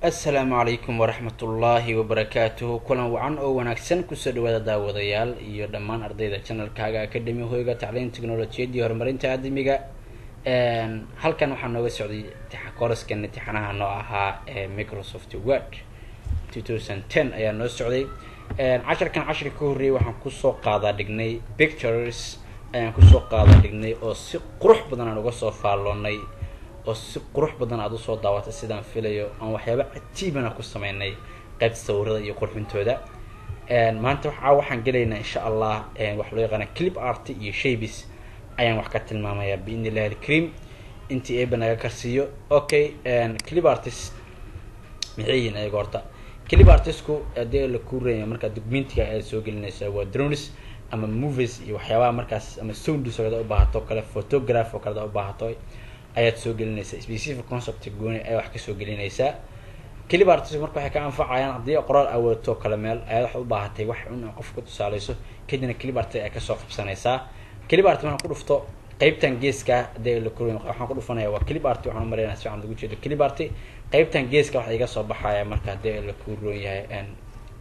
Asalaamu calaykum waraxmatullaahi wabarakaatuhu. Kulan wacan oo wanaagsan. Kusoo dhawaada, daawadayaal iyo dhammaan ardayda channelkaaga Academy, hoyga tacliin, technolojiyadda iyo horumarinta aadamiga. Halkan waxaa nooga socday coursekan imtixaanaha noo ahaa ee Microsoft Word 2010 ayaa noo socday. Casharkan, cashirka ka horreeyay, waxaan kusoo qaadaa dhignay pictures ayaan kusoo qaada dhignay oo si qurux badan aan uga soo faalloonay, oo si qurux badan aada usoo daawatay sidaan filayo, aan waxyaaba cajiibana ku sameynay qaybta sawirada iyo qurxintooda. Maanta waxaan gelaynaa, insha Allah, waxa loo yaqaana clip art iyo shapes ayaan wax ka tilmaamayaa, biidni illahi alkariim, intii eeba naga karsiiyo. Okay, clip artist maxay yihiin ayaga horta? Clip artistku, haddii la kuuraya, markaa documentiga ayaad soo gelinaysaa, waa drawings ama movies iyo waxyaabaha markaas, ama sounds oo kale u baahato, kale photograph oo kale u baahato ayaad soo gelinaysaa. Specific concept gooni ayaa wax kasoo gelinaysaa. Clip artist marka waxay ka anfacayaan haddii qoraal awooto kale, meel ayaad wax u baahatay, wax un qof ku tusaaleyso, kadibna clip art ay kasoo qabsanaysaa. Clip art markaan ku dhufto qeybtan geeska, hadii la koriyo, waxaan ku dhufanaya waa clip art. Waxaan umaleynaya si fiican ugu jeedo clip art. Qeybtan geeska waxa iga soo baxaya marka, hadii la kuroon yahay,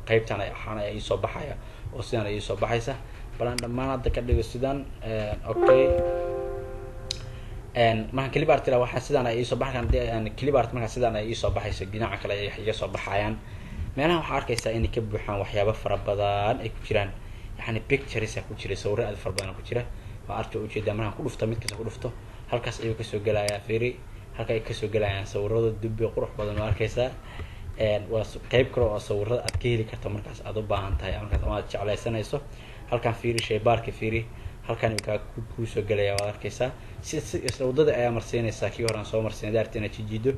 qeybtan waxaan ayaa iisoo baxaya oo sidan ay iisoo baxaysa. Balan dhammaan hadda ka dhigo sidan. Okay, markaan clip art la, waxaa sidaan ay iisoo baxay. Hadii clip art markaa sidaan ay iisoo baxayso, dhinaca kale ay iga soo baxayaan. Meelaha waxaa arkaysaa inay ka buuxaan waxyaabo fara badan ay ku jiraan, yani pictures ku jira, sawiro aad fara badan ku jira. Waa arka ujeedaa. Markaan ku dhufto, mid kasta ku dhufto, halkaas ayuu kasoo gelayaa. Fiiri halka ay kasoo gelayaan sawirada, dubbe qurux badan oo arkaysaa. Waa qeyb kale oo sawirada aad ka heli karto markaas aad u baahan tahay, markaas ama aad jeclaysanayso. Halkan fiiri, shaybaarka fiiri, halkan kaa kuusoo gelaya, waad arkaysaa. Si isla waddada ayaa marsiinaysaa kii hore aan soo marsiinay daarta inaad jijiido.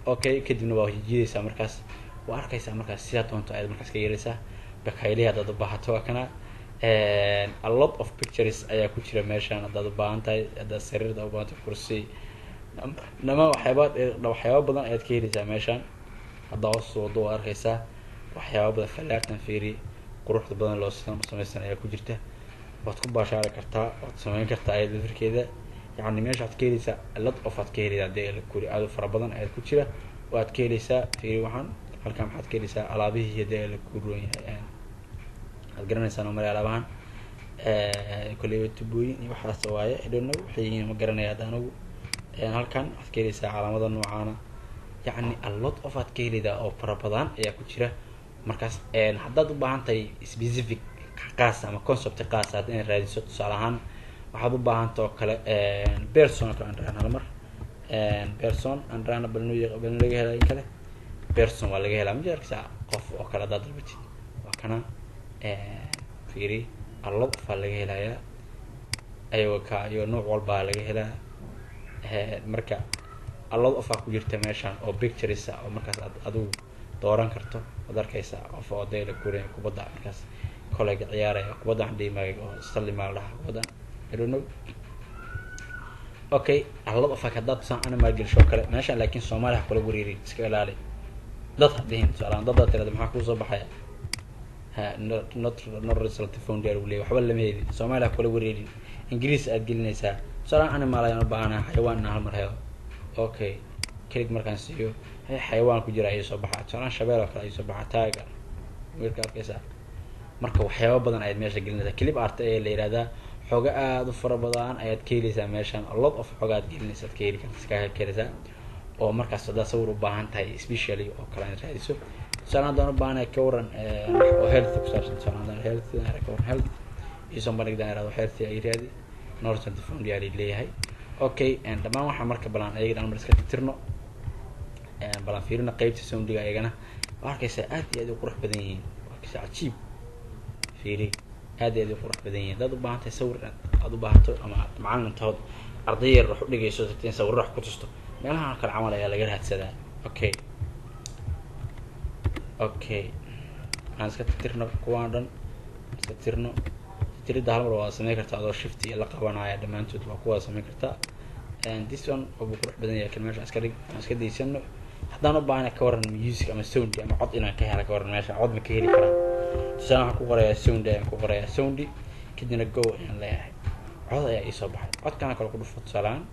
Okay, kadibna waa jijiidaysaa markaas, waa arkaysaa markaas sidaa doonto ayaad markaas ka yeelaysaa. Bakaylihi haddaad u baahato, waa kana. A lot of pictures ayaa ku jira meeshan. Haddaad u baahan tahay, haddaad sariirda u baahan tahay, kursi, dhama waxyaaba, waxyaaba badan ayaad ka heleysaa meeshan. Haddaa hoos wado, waa arkaysaa waxyaaba badan. Fallaartan fiiri, quruxda badan loo sidan u samaysan ayaa ku jirta. Waad ku baashaari kartaa, waad samayn kartaa ayada lafirkeeda. Yani meesha waxaad ka heleysaa a lot of, aad ka heleysaa dee kuri aad u fara badan ayaad ku jira, waad ka heleysaa. Fiiri waxaan halkan, maxaad ka heleysaa? Alaabihii hadee la kuroon yahay waad garanaysaan oo male. Alaabahan kolleyba tubooyin iyo waxaas waaye, I don't know waxay yihiin, ma garanaya hadda anigu. Halkan waxaad ka heleysaa calaamada noocaana. Yacni a lot of aad ka heleydaa oo fara badan ayaa ku jira. Markaas haddaad u baahan tahay specific qaas ama concept qaas aad inaad raadiso, tusaale ahaan waxaad u baahanta oo kale person oo kale, aan raadno hal mar person aan raadno, bal bal laga helaa in kale. Person waa laga helaa, ma arkaysaa? Qof oo kale haddaad dalbatid, waa kana. Fiiri, a lot of aa laga helayaa ayagoo ka iyo nooc walbaa laga helaa. Marka a lot of aa ku jirta meeshan oo pictures ah oo markaas aad adigu dooran karto. Waad arkaysaa qof oo dayla kuray kubadda, markaas kolayga ciyaaraya, kubadda waxaan dhihi maagay oo sallimaa la dhahaa kubadda, I don't know. Okay, a lot of haddaad tusaan animal gelisho kale meeshan, laakiin Soomaaliya ha kula wareerin, iska ilaali. Dad ha dhihin. Tusaalahaan dad tirada, maxaa kuusoo baxaya? Ha, not result found yaa lagu leeyahay, waxba lama helin. Soomaaliya ha kula wareerin, Ingiriis aad gelinaysaa. Tusaalahaan animal ayaan u baahanahay, xayawaan inaan hal mar helo. Okay, click markaan siiyo, xayawaan ku jira ayay soo baxaa. Tusaalahaan shabeel oo kale ayay soo baxaa, tiger wiilka arkaysaa. Marka waxyaaba badan ayaad meesha gelinaysaa. Clip art ayaa la yihahdaa. Xooga aada u fara badan ayaad ka heleysaa meeshan. A lot of xooga aad gelinaysa, aad ka heli karta, iskaga heleysaa oo markaas haddaad sawir u baahan tahay specially oo kale inaad raadiso. Tusaale haddaan u baahanahay, ka waran oo health ku saabsan? Tusaale haddaan health, ka waran health iisoo bandhigdaan irahdo, health ay raadi, not result found yaa leeyahay. Okay, dhammaan waxaa marka balaan ayaga dhan mar iska tirtirno, balaan fiirino qeybta soundiga. Ayagana waa arkaysaa, aad iyo aad u qurux badan yihiin. Waa arkaysaa, cajiib. Fiiri, aad iyo aad u qurux badan yihiin. Haddaad u baahan tahay sawir aad u baahato, ama aad macalin tahood, arday yar wax u dhigayso, in sawirro wax ku tusto, meelahan oo kale camal ayaa laga raadsadaa. Okay, aan iska tirtirno kuwaan dhan, iska tirno. Tirtirida hal mar waa sameyn kartaa adoo shift iyo la qabanaya, dhammaantood waa kuwada sameyn kartaa. This one waa buu qurux badan yahay kan, meesha iska dhig, aan iska daysano. Haddaan u baahana, ka waran music ama sound ama cod inaan ka hela? Ka waran meesha cod ma ka heli karaa? Tusaale waxaan ku qorayaa sound ayaan ku qorayaa, sound, kadibna go ayaan leeyahay. Cod ayaa iisoo baxay. Codkaan kale ku dhufo, tusaalehaan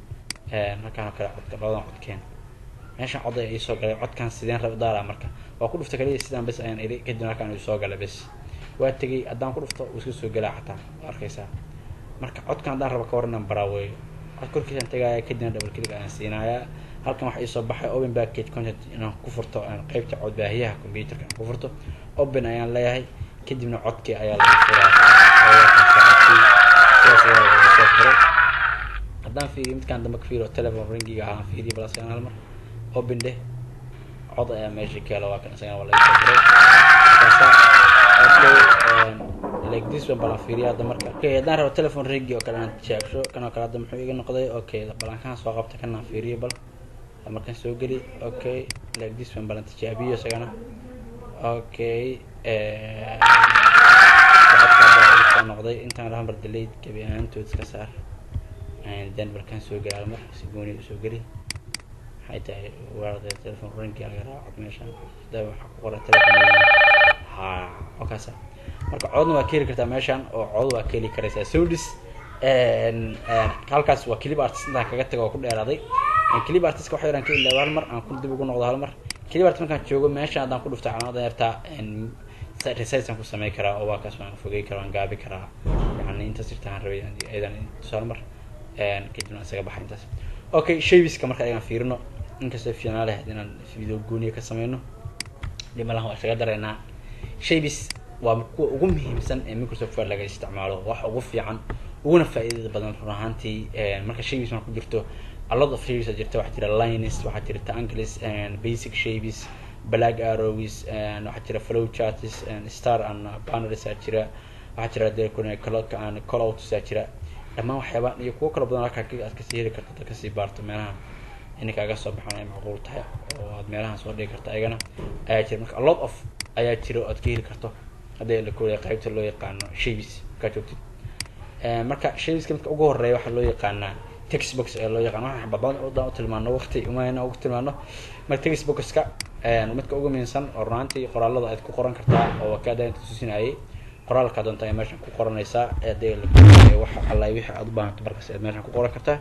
halkaan oo kale, codka labadan codkeen. Meeshan cod ayaa iisoo galay. Codkan sideen rab daaraa? Marka waa ku dhufta kaliya sidaan bes ayaan iri, kadibna halkaan uu soo galay. Bes waa tegay. Haddaan ku dhufto, wuu iska soo gelaa xataa, waa arkaysaa. Marka codkan haddaan rabo ka waran baraaweeyo, cod korkiisaan tagaaya, kadibna double click ayaan siinayaa. Halkan waxaa iisoo baxay open package content, inaan ku furto qeybta codbaahiyaha computerka aan ku furto. Open ayaan leeyahay, kadibna codkii ayaa lagu furaa. Sidaas ayaa lagu soo furay. Haddaan fiiriyo midkaan dambe, ka fiiriyo telephone ringiga ahaan, fiiriyo bal asagana hal mar open dheh, cod ayaa meesha ka hela. Waa kan, isagana waa laga soo furay. Markaasa okay, like this one balan fiiriyo hadda. Marka okay, haddaan rabo telephone ringi oo kale aan tijaabsho, kan oo kale hadda muxuu iga noqday? Okay, balan kaan soo qabta, kanaan fiiriyo bal markaan soo geli. Okay, like this one balan tijaabiyo isagana. Okay, codka hadda iga soo noqday. Intaan hal mar delete gebi ahaantood iska saar, then markaan soo geli hal mar si gooni usoo geli. Maxay tahay waarda telephone ringi laga rabaa cod meeshaan hadda waxaa ku qoran telephone ha okaasa. Marka codna waa ka heli kartaa meeshaan, oo cod waa ka heli karaysaa soundis. Halkaas waa clip artist. Intaan kaga tago oo ku dheeraaday clip artistka, waxa yaraan ka ilaaba hal mar aan ku dib ugu noqdo. Hal mar clip artist markaan joogo, meeshaan haddaan ku dhufto calaamada yartaa, resize aan ku samey karaa, oo waa kaas, waan fogey karaa, waan gaabi karaa. Yani intaas jirta aan rabay ayadan tusaale mar, kadibna isaga baxay intaas. Okay, shapeska marka ayagaan fiirino, inkastoo fiicnaa lahayd inaan video gooniya ka sameyno, dhimalahan waa isaga dareynaa. Shapes waa kuwa ugu muhiimsan ee Microsoft Word laga isticmaalo, wax ugu fiican uguna faa'iidada badan run ahaantii. Marka shapes marka ku jirto, a lot of shapes aa jirta. Waxaa jira lines, waxaa jirta angles, basic shapes, black arrows, waxaa jira flow charts, star and banners aa jira, waxaa jira dee and callouts aa jira. Dhammaan waxyaabaan iyo kuwo kala badan halkaa aad kasii heli karto, dad kasii baarto meelaha inay kaaga soo baxaan ay macquul tahay, oo aad meelahan soo dhigi karto ayagana ayaa jira. Marka a lot of ayaa jira oo aad ka heli karto haddii la koriya qaybta loo yaqaano shapes markaa joogtid. Marka shapeska midka ugu horeeya waxaa loo yaqaanaa text box ee loo yaqaan. Waxaan xabadbadan u tilmaano, waqti umayna ugu tilmaano. Marka text boxka midka ugu muhiimsan oo runaantii qoraalada aad ku qoran kartaa, oo kaada inta tusinayay, qoraalka doonta ay meeshan ku qoranaysaa. Hadii la koriyo waxa alla wixii aad u baahanto markaas aad meeshan ku qoran kartaa.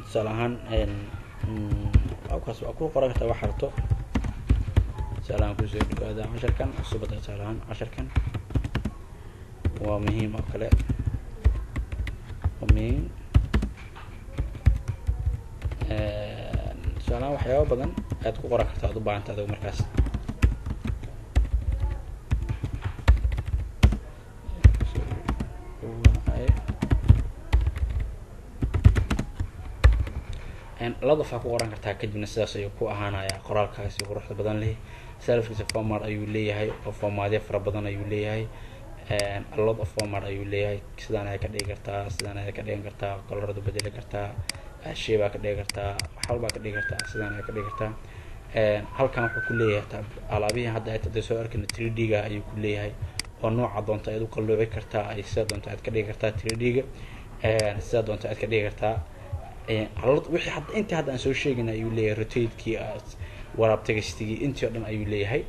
Tusaale ahaan kaas waa ku qoran kartaa waxa rabto. Tusaale ahaan kusoo dhawaada casharkan cusub. Tusaale ahaan casharkan waa muhiim oo kale, waa muhiim. Tusaale ahaan waxyaaba badan ayaad ku qoran kartaa aad u baahanta adigo markaas. Ladaf ku qoran kartaa, kadibna sidaas ayuu ku ahaanaya qoraalkaasi quruxda badan leh. Salafkiisa format ayuu leeyahay, oo formaadyo fara badan ayuu leeyahay, a lot of format ayuu leeyahay. Sidaan ayaa ka dhigi kartaa, sidaan ayaa ka dhigan kartaa, colorada bedeli kartaa, shape baa ka dhigi kartaa, wax walbaa ka dhigi kartaa, sidaan ayaa ka dhigi kartaa. Halkan wuxuu ku leeyahay alaabihii hadda ay hadda soo arkayno, 3D ga ayuu ku leeyahay, oo nooca doonta ayaad u qalooci kartaa, ay sida doonta aad ka dhigi kartaa 3D ga, sida doonta aad ka dhigi kartaa. Wixii hadda intii hadda aan soo sheegayna ayuu leeyahay, rotate-kii, wrap textigii, intii oo dhan ayuu leeyahay.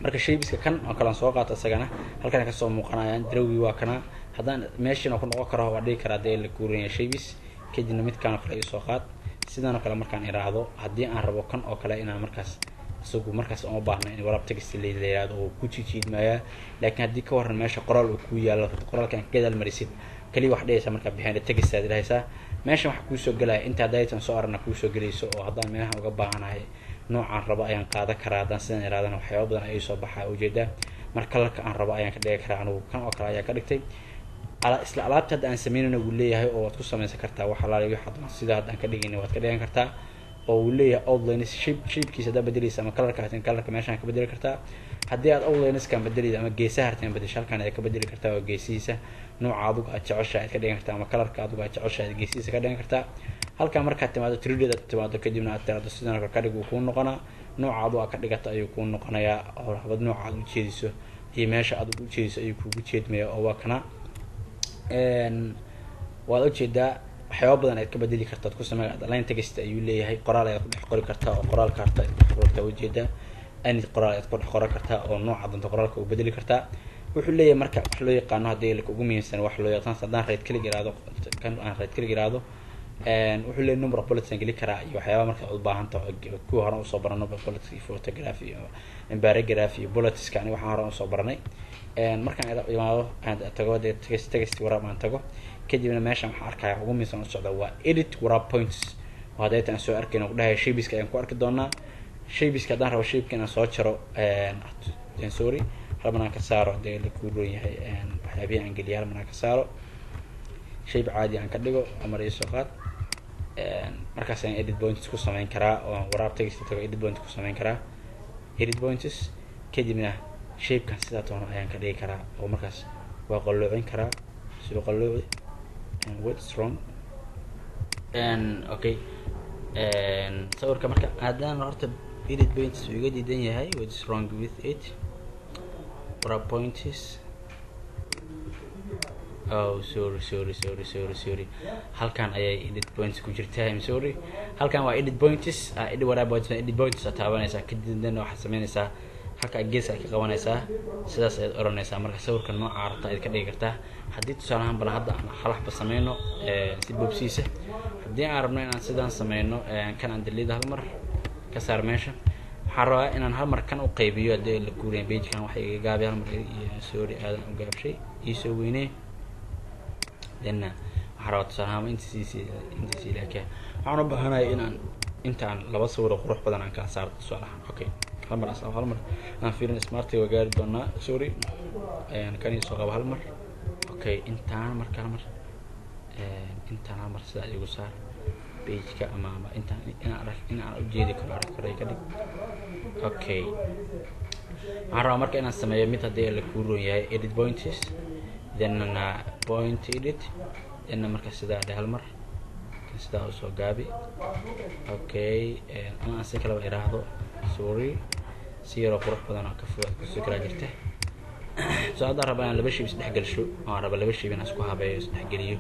Marka shapeska kan oo kale aan soo qaato, isagana halkan ay kasoo muuqanayaan. Drawgii waa kana. Haddaan meeshiina ku noqon karo, waa dhigi karaa dee la kuurinaya shapes, kadibna midkaan oo kale isoo qaad. Sidan oo kale markaan iraahdo, haddii aan rabo kan oo kale inaan markaas isagu markaas uma baahna in wrap text la yiraahdo oo ku jijiidmaya. Laakiin haddii ka waran meesha qoraal uu ku yaalo, qoraalkan ka gadaal marisid, kaliya wax dhigaysaa markaa behind text aad dhahaysaa. Meeshan waxa kuusoo gelaya inta daytan soo aragna kuusoo gelayso, oo haddaan meelaha uga baahanahay noocaan rabo ayaan qaadan karaa. Haddaan sidan iraadana, waxyaaba badan ayay soo baxaa ujeedaa. Marka colorka aan rabo ayaan ka dhigi karaa. Anigu kan oo kale ayaan ka dhigtay. Isla alaabta hadda aan sameynayna wuu leeyahay, oo waad ku sameysan kartaa wax alaala wixii hadda sida hadda aan ka dhigayna waad ka dhigan kartaa. Oo uu leeyahay outlines, shape, shapekiisa haddaa bedeleysa ama colorka harteen, colorka meeshaan ka bedeli kartaa. Haddii aad outlineskan bedeleysa ama geesaha harteen bedesho, halkan ayaad ka bedeli kartaa, oo geesihiisa nooca adigu aad jeceshahay aad ka dhigan kartaa, ama colorka adigu aad jeceshahay aad geesihiisa ka dhigan kartaa. Halkan markaad timaado 3D aad timaado, kadibna aad tiraahdo sidan oo kale ka dhig, wuu kuu noqonaa. Nooca adigu aad ka dhigato ayuu kuu noqonayaa, oo habad nooca aad ujeediso iyo meesha aad ujeediso ayuu kugu jeedmaya, oo waa kana. Waad ujeedaa waxyaaba badan ayaad ka bedeli kartaa, ad ku samey. Line text ayuu leeyahay, qoraal ayaad ku dhex qori kartaa, oo qoraalka harta ayaad ku dhex qori kartaa. Ujeedaa any qoraal ayaad ku dhex qoran kartaa, oo nooca doonta qoraalka uu bedeli kartaa. Wuxuu leeyahay marka wax loo yaqaano haddii ugu muhiimsan wax loo yaqaan, haddaan right click iraahdo, kan aan right click iraahdo, Wuxuu leeyahy number of bullets aan geli karaa iyo waxyaaba marka u baahan taho kuwa horan usoo barano, bullets iyo photograph iyo paragraph iyo bulletska. Ani waxaan horan usoo baranay, markaan imaado aan tago dee text wrap aan tago, kadibna meeshan waxaan arkaya ugu miisan u socda waa edit wrap points. Oo hadeeta aan soo arkayno kudhahay shapeska ayaan ku arki doonaa. Shapeska haddaan rabo shapeka inaan soo jaro, sorry, hal mar aan ka saaro hadii la kuu roon yahay waxyaabihii aan geliyay. Hal mar aan ka saaro, shape caadi aan ka dhigo, amar iisoo qaad. Markaas ayaan edit points ku sameyn karaa oo wrap text tago, edit point ku sameyn karaa, edit points. Kadibna shapekan sidaa doono ayaan ka dhigi karaa oo markaas waa qalloocin karaa, soo qallooci. What's wrong? Okay, sawirka marka haddaan horta edit points uu iga diidan yahay. What is wrong with it? Wrap points. Oh, sorry, sorry, sorry, sorry, sorry. Halkan ayay edit points ku jirtaa. I'm sorry. Halkan waa edit points, edit wrap points. Edit points aad taabanaysaa, kadibna waxaad sameynaysaa halka gees aad ka qabanaysaa, sidaas ayaad oranaysaa. Marka sawirka nooca rabta ayaad ka dhigi kartaa. Haddii tusaale ahaan bal hadda aan halaxba sameyno si boobsiisa, haddii aan rabno inaan sidaan sameyno, kan aan delete hal mar ka saar meesha. Waxaan rabaa inaan hal mar kan u qaybiyo haddii la guuriya pagekan. Waxa iga gaabi hal mar, sorry, aadan u gaabshay, iisoo weynee. Thenna waxaan rabaa tusaale ahaan intiisi intiisi ilaa waxaan u baahanahay inaan intaan laba sawir oo qurux badan aan kala saarto tusaale ahaan. Okay, hal mar hal mar aan fiirin, smartiga waa gaari doonaa. Sorry, kan iisoo qabo hal mar. Okay, intaan marka hal mar, intaan hal mar sidaa igu saar pageka ama intaan inaan arag, inaan ujeedi karo, arag karo ka dhig. Okay, waxaan rabaa marka inaan sameeyo mid haddii la kuu roon yahay edit points, thenna point edit, thenna marka sidaa dhe hal mar kan sidaa usoo gaabi. Okay, ama aan si kaleba iraahdo, sorry, si yaroo qurux badan oo ka fog kusoo kalaa jirta. So haddaan rabaa inaan laba shape isdhex gelsho oo aan raba laba shape inaan isku habeeyo, isdhex geliyo,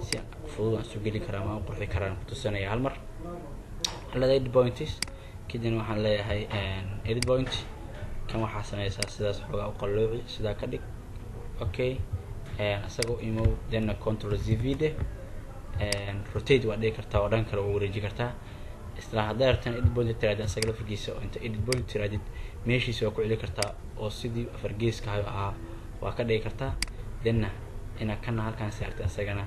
si fudud aan isu geli karaa ama aan qurxi karaa aan kutusinaya. Hal mar waxaan leedahay edit points, kadibna waxaan leeyahay edit point. Kan waxaa sameysaa sidaas, xoogaa u qallooci, sidaa ka dhig. Okay, isagoo imow, thenna Control Z V de, rotate waa dhigi kartaa oo dhan kale waa wareeji kartaa. Isla haddaa rabtaan edit point tiraadid, asaga lafirkiisa oo inta edit point tiraadid meeshiisa waa ku celi kartaa oo sidii afar geeska hayo ahaa waa ka dhigi kartaa. Thenna inaad kana halkaan saartid asagana,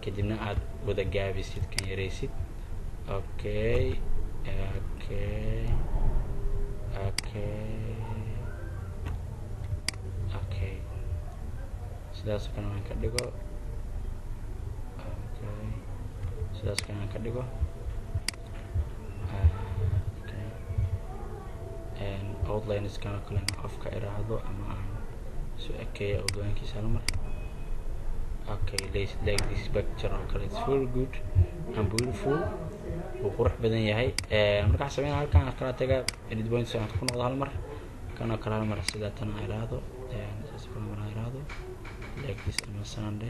kadibna aad wada gaabisid, kan yaraysid. Okay, sidaas kale aan ka dhigo. Okay, sidaas kale aan ka dhigo. Okay, outlineskan oo kale in off ka iraahdo ama aan soo ekeeyo outlinekiisa hal mar. Okay, like this picture oo kale, it's very good and beautiful, wuu qurux badan yahay. Marka waxaan sameynaa halkan kala taga, edit points aan ku noqdo hal mar, kan oo kale hal mar sidaa tan aan iraahdo, saas kale mar aan iraahdo, like this ama sande.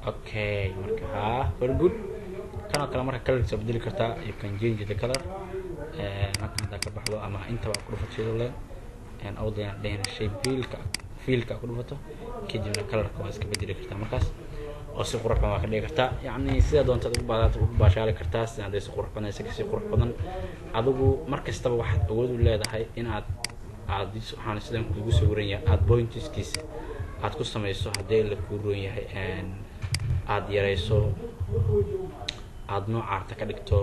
Okay, marka ha, very good. Kan oo kale marka colorkiisa bedeli kartaa, you can change the color. Halkan haddaa ka baxdo ama intaba ku dhufato sidoo le outline dhehna, shape fillka ku dhufato, kadibna colorka waa iska bedeli kartaa markaas oo si qurux badan waa ka dhigi kartaa. Yacni sida doontaad ugu baadaad ugu baashaali kartaa, sida hadday si qurux badan, si kasii qurux badan. Adigu mar kastaba waxaad awood u leedahay inaad aad waxaan sidan kugu sawiran yahay aad pointskiisa aad ku samayso haddii la kuu roon yahay, aad yarayso, aada noocaarta ka dhigto,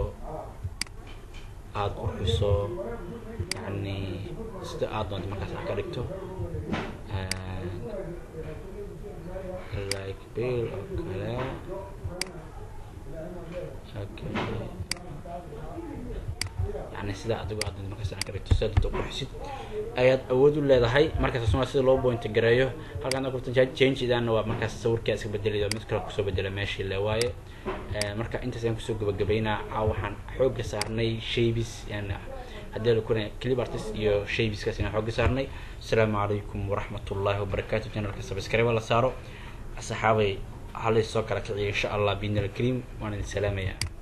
aada qurxiso, yacni sida aad doonto markaas aad ka dhigto, like bill oo kale. Okay, yani sida adigo aad doonto markaas aad ka dhigto, sida doonto qurxisid ayaad awood u leedahay. Markaas waa sida loo point gareeyo. Halkan ku change idaana waa markaas sawirkaa iska bedelayo, mid kale kusoo bedela meeshii le waaye. Marka intaas ayaan kusoo gabagabaynaa. Waxaan xoogga saarnay shapes, yani haddii la kuna clip artist iyo shapeskaas ayaan xoogga saarnay. Asalaamu calaykum waraxmat ullaahi wabarakaatu. Channelka subscribe la saaro, asxaabay, halay soo kala kiciyo insha Allah biidni alkariim. Waan idin salaamayaa.